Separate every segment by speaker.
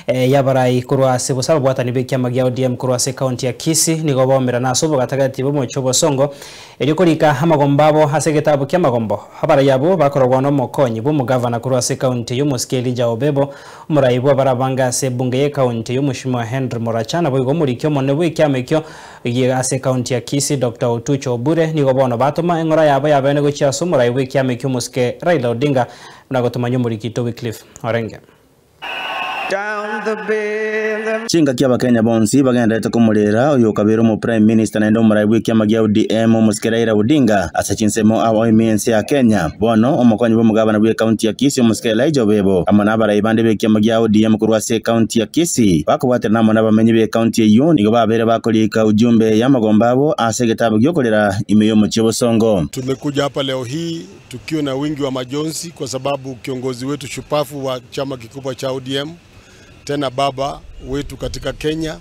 Speaker 1: Y'abarai korwa ase bosa ababwatani b'ekiama gia ODM korwa ase ekaunti ya Kisii nigo baomerana ase obogatagati bw'omochie obosongo erio korika amagombo abo ase egetabu ki'amagombo. Abarai abwo bakorogwa n'omokonyi bw'omogavana korwa ase ekaunti y'omosike Elijah Obebo, omorai bw'abarabange ase ebunge y'ekaunti y'omoshimiwa Henry Moracha naboigo omoriki omonene bw'ekiama ekio ase ekaunti ya Kisii Doctor Otucho Obure nigo bono batoma eng'ora yabo yabene gochia ase omorai bw'ekiama ekio omosike Raila Odinga buna gotomanywa omoriki Oito Wycliffe Orenge.
Speaker 2: Chingaki abakenya bonsi bagendererete komorera oyokabeire omo Prime Minister naende omorai bw'ekiama gia ODM omosike Raila Odinga ase chinsemo ao ime ense ya Kenya. Bono omokonyi bw'omogabana bw'ecounty ya Kisii omosike Elijah Obebo amo nabarai bande b'ekiama gia ODM korwa ase ecounty ya Kisii bakobwaterana amo nabamenyi b'ecounty eyio nigo babeire bakorika ujumbe y'amagomba abo ase egetabu giokorera ime y'omochie Bosongo.
Speaker 3: Tumekuja hapa leo hii tukiwa na wingi wa majonzi kwa sababu kiongozi wetu shupavu wa chama kikubwa cha ODM, tena baba wetu katika Kenya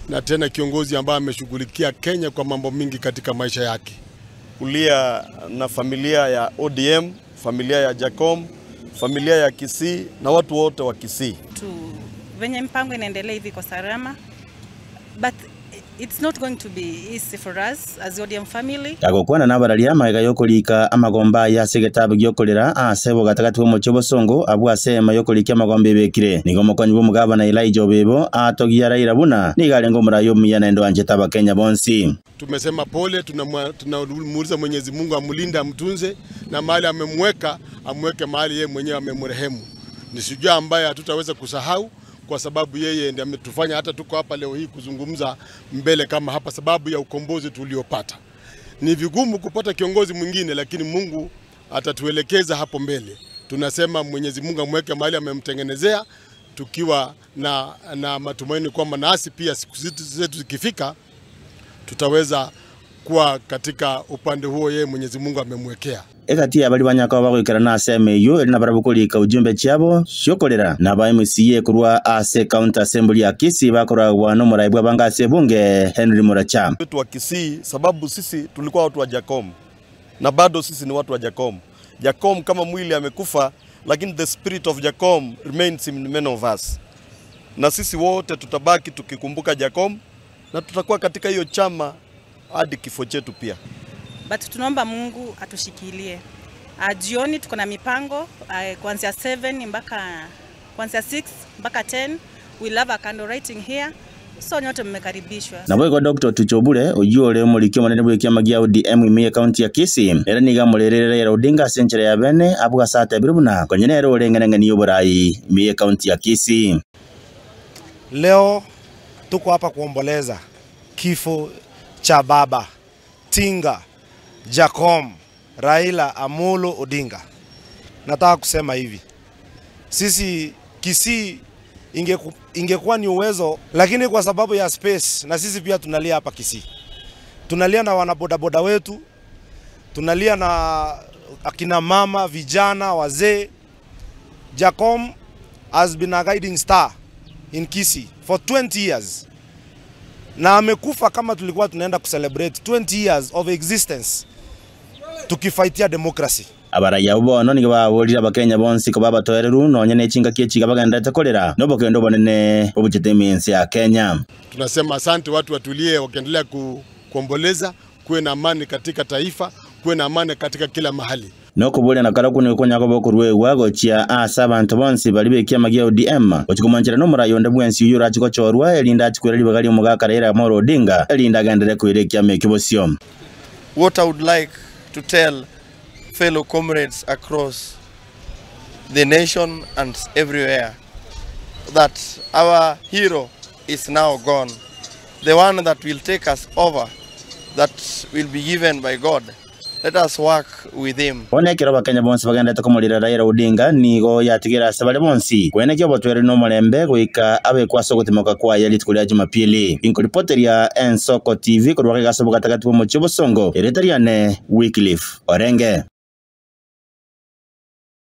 Speaker 3: na tena kiongozi ambaye ameshughulikia Kenya kwa mambo mingi katika maisha yake.
Speaker 4: Kulia na familia ya ODM, familia ya Jacom, familia ya Kisii na watu wote wa Kisii.
Speaker 5: Tu venye mpango inaendelea hivi kwa salama but it's not going to be easy for us as ODM family.
Speaker 2: Gagokwana nabararia magega y'okorika amagomba aye ase egetabu gi'okorera ase bogatagati bw'omochie obosongo abwo ase eema y'okorikia amagomba ebekire. Nigo omokonyi bw'omogabana Elijah Obebo atogia Raila buna nigo arenge omorai omuya naende oanchete Abakenya bonsi.
Speaker 3: Tumesema pole, tunamuuliza Mwenyezi Mungu amulinde amtunze, na mahali amemweka amweke mahali yeye mwenyewe amemrehemu. Ni shujaa ambaye hatutaweza kusahau kwa sababu yeye ndiye ametufanya hata tuko hapa leo hii kuzungumza mbele kama hapa, sababu ya ukombozi tuliopata. Ni vigumu kupata kiongozi mwingine, lakini Mungu atatuelekeza hapo mbele. Tunasema Mwenyezi Mungu amweke mahali amemtengenezea, tukiwa na matumaini kwamba nasi pia siku zetu zikifika tutaweza kuwa katika upande huo yeye Mwenyezi Mungu amemwekea.
Speaker 2: Egati y'abaria banyaka bagoikerana ase ema eyio ere nabarabwo korika ujumbe chiabo chiokorera, na aba MCA korwa ase County Assembly ya Kisii bakoragwa nomorai bw'abange ase ebunge Henry Muracha.
Speaker 4: Wetu wa Kisii sababu sisi tulikuwa watu wa Jacom na bado sisi ni watu wa Jacom. Jacom kama mwili amekufa, lakini the spirit of Jacom remains in many of us. Na sisi wote tutabaki tukikumbuka Jacom na tutakuwa katika hiyo chama hadi kifo chetu pia.
Speaker 5: But tunaomba Mungu atushikilie. Jioni tuko na mipango kuanzia 7 mpaka kuanzia 6 mpaka 10. We love a candle lighting here. So nyote mmekaribishwa.
Speaker 2: Naboigo Dr. Tucho Obure oyio ore omoriki omonene bw'ekiama gia ODM ime y'ekaunti ya Kisii ere nigo amorerire Raila Odinga ase enchera ya bene abwo ase atebire buna konye nere ore eng'enang'eni y'oborai ime y'ekaunti ya Kisii.
Speaker 6: Leo tuko hapa kuomboleza kifo cha baba Tinga Jacom Raila Amolo Odinga. Nataka kusema hivi, sisi Kisii ingekuwa ni uwezo, lakini kwa sababu ya space, na sisi pia tunalia hapa Kisii. Tunalia na wanabodaboda wetu, tunalia na akina mama, vijana, wazee. Jacom has been a guiding star in Kisii for 20 years. Na amekufa kama tulikuwa tunaenda kucelebrate 20 years of existence tukifightia democracy.
Speaker 2: Abaraiya bono nigo baborire abakenya bonsi koba abatoereru nonye ne chingaki echiga bagenderete korera nobokendo obonene obochete ime ense ya Kenya.
Speaker 3: Tunasema asante, watu watulie wakiendelea kuomboleza, kuwe na amani katika taifa, kuwe na amani katika kila mahali.
Speaker 2: Nokoboria na karokwo nigo konya koba okoruegwa gochia ase abanto bonsi baria b'ekiama gia ODM gochia komonchera nomorai onde bwensi oyio orache gochorwa erinde ache koira ribaga ri'omogaka Raila Amolo Odinga erinde agenderere koira ekiama ekio bosio.
Speaker 4: What I would like to tell fellow comrades across the nation and everywhere that our hero is now gone. The one that will take us over, that will be given by God. Let us work with him.
Speaker 2: Bono ekero Abakenya bonsi bagenderete komorera Raila Odinga nigo yatigire ase bare bonsi koenekia obotwere na omorembe goika abekwe ase ogotimoka kwaye rituko ria Jumapili. Inkoripoteria Ensoko TV korwa gaiga ase obogatagati bw'omochie Bosongo, erieta riane Wycliffe Orenge.